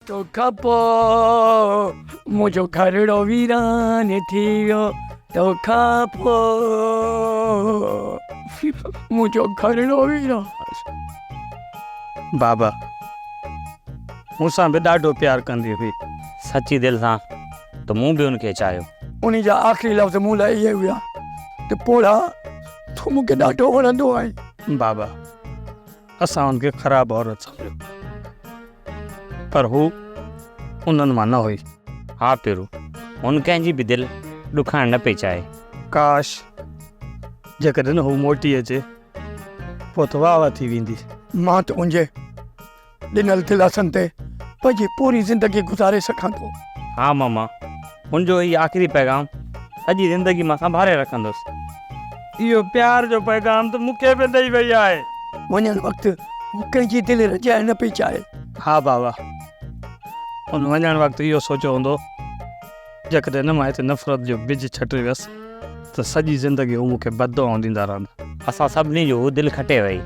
توکان پوء منهنجو گهرڙو ويران ٿي ويو توکان پوء منهنجو گهرڙو ويران. بابا مون سان به ڏاڍو پيار ڪندي هئي. سچي دل سان ته مون به ان کي چاهيو. انهي جا آخري لفظ مون لاء اهي هيا ته پوڙها تون مون کي ڏاڍو وڻندو آهين. بابا اسان ان کي خراب عورت سمجهيو پر هو انهن مان نه هئي. ها پيرو هن ڪنهن جي به دل ڏکائڻ نه پئي چاهي. ڪاش جيڪڏهن هو موٽي اچي پوء ته واهه واهه ٿي ويندي. مان ته انجي ڏنل دلاسن تي پنهنجي پوري زندگي گذاري سگهان ٿو. ها ماما، هن جو هي آخري پيغام سڄي زندگي مان سنڀالي رکندس. اهو پيار جو پيغام ته مون کي به ڏئي وئي آهي. وڃڻ وقت هو ڪنهن جي دل رنجائڻ نه پئي چاهي. ها بابا، هن وڃڻ وقت اهو سوچيو هوندو، جيڪڏهن مان هتي نفرت جو ٻج ڇٽي ويس ته سڄي زندگي هو مون کي بددعائون ڏيندا رهندا. اسان سڀني جو هو دل کٽي وئي.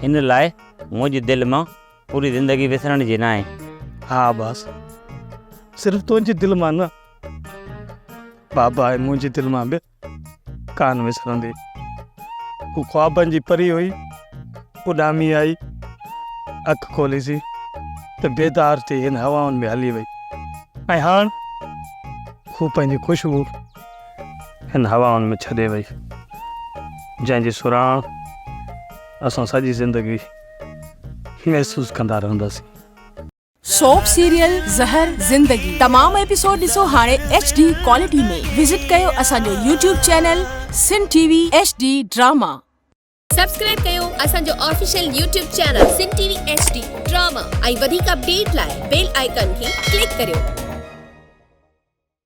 هن لاء منهنجي دل مان پوري زندگي وسرڻ جي ناهي. ها عباس، صرف تنهنجي دل مان نه، بابا ۽ منهنجي دل مان به ڪانه وسرندي. هو خوابن جي پري هئي، اڏامي آئي، اک کوليسين ته بيدار ٿي هن هوائن ۾ هلي وئي ۽ هاڻ هو پنهنجي خوشبو هن هوائن ۾ ڇڏي وئي، جنهن جي سرهاڻ اسان سڄي زندگي محسوس ڪندا رهنداسين. سوپ سيريل زهر زندگي تمام ايپيسوڊ ڏسو هاڻي ايڇ ڊي ڪوالٽي ۾ وزٽ ڪيو اسان جو YouTube channel Sindh T V H D drama. Subscribe ڪيو اسان جو official YouTube channel Sindh T V H D drama ۽ وڌيڪ اپڊيٽ لاء بيل آئيڪان کي ڪلڪ ڪريو.